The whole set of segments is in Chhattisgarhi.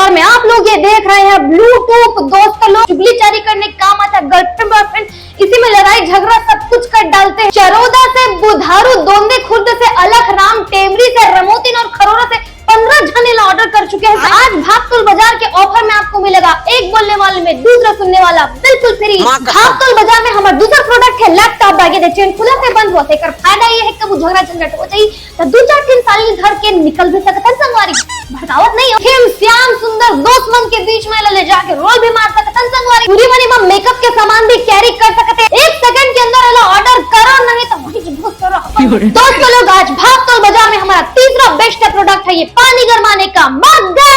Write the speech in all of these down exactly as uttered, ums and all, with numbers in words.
और में आप लोग ये देख रहे हैं ब्लूटूथ, दोस्तों लोग चुगलीचारी करने के काम आता है, गर्लफ्रेंड बॉयफ्रेंड इसी में लड़ाई झगड़ा सब कुछ कर डालते हैं। चरोदा से बुधारू, दोंदे खुर्द से अलख राम, टेमरी से रमोतिन और खरोरा से पंद्रह जने ला ऑर्डर कर चुके हैं। आज भागतोल बाजार के ऑफर में आपको मिलेगा एक बोलने वाले में दूसरा सुनने वाला बिल्कुल फ्री। भागतोल बाजार में हमारा दूसरा प्रोडक्ट है लैपटॉप बैग। ये देखिए, खुला से बंद हुआ था, एकर फायदा ये है, कबू झगड़ा झंझट हो जाई तो दू चार ठिन साली धर के निकल भी सकत हन संगवारी। भड़कावत नहीं हो। हिम श्याम सुंदर दोस्त मन के बीच में ले जाके रोल भी मार सकत हन संगवारी। पूरी मनी में मेकअप के सामान भी कैरी कर सकत है। एक सेकंड के अंदर एला ऑर्डर करो, नहीं तो वही जो घुस करो। दोस्तों लोग, आज भागतोल बाजार में हमारा तीसरा बेस्ट प्रोडक्ट है ये पानी गरमाने का मग्गा।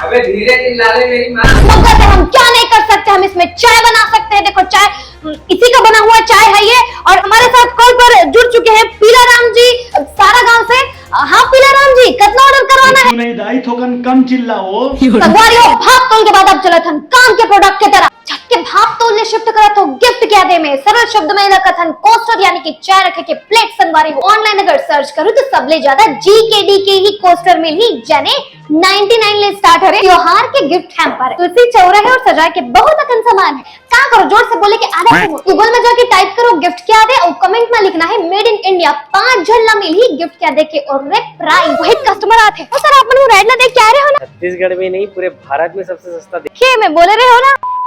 अबे धीरे चिल्ला ले मेरी माँ। मग्गा से हम क्या नहीं कर सकते, हम इसमें चाय बना सकते हैं। देखो चाय, हम्म, इसी का बना हुआ चाय है ये। और हमारे साथ कॉल पर जुड़ चुके हैं पीला राम जी, सारा गांव से। हाँ पीला राम जी, कितना ऑर्डर करवाना है? नहीं दाई, थोकन कम चिल्लाओ। संगवारी हो, भागतोल के बाद अब चलत हन काम के प्रोडक्ट के तरफ। झट के भागतोल ले शिफ्ट करत हो गिफ्ट के आदे में। सरल शब्द में एला कथन कोस्टर यानी कि चाय रखे के प्लेट। संगवारी हो, ऑनलाइन अगर सर्च करूँ तो सबले ज्यादा जीकेडी के ही कोस्टर मिलही, जने नाइंटी नाइन ले स्टार्ट हरे। त्योहार के गिफ्ट हैम्पर, तुलसी चौरा है और सजाए के बहुत अकन सामान है। का करो, जोर से बोले के आदत है। गूगल में जाके टाइप करो गिफ्ट के आदे और कमेंट में लिखना है मेड इन इंडिया। पांच झन ला मिलही गिफ्ट के आदे के और रे प्राइस। वही कस्टमर आते हैं, "ओ सर, आप मन वो रेड ला देख के आ रहे हो ना?" छत्तीसगढ़ में नहीं, पूरे भारत में सबसे सस्ता दे। के में बोले रहे हो ना?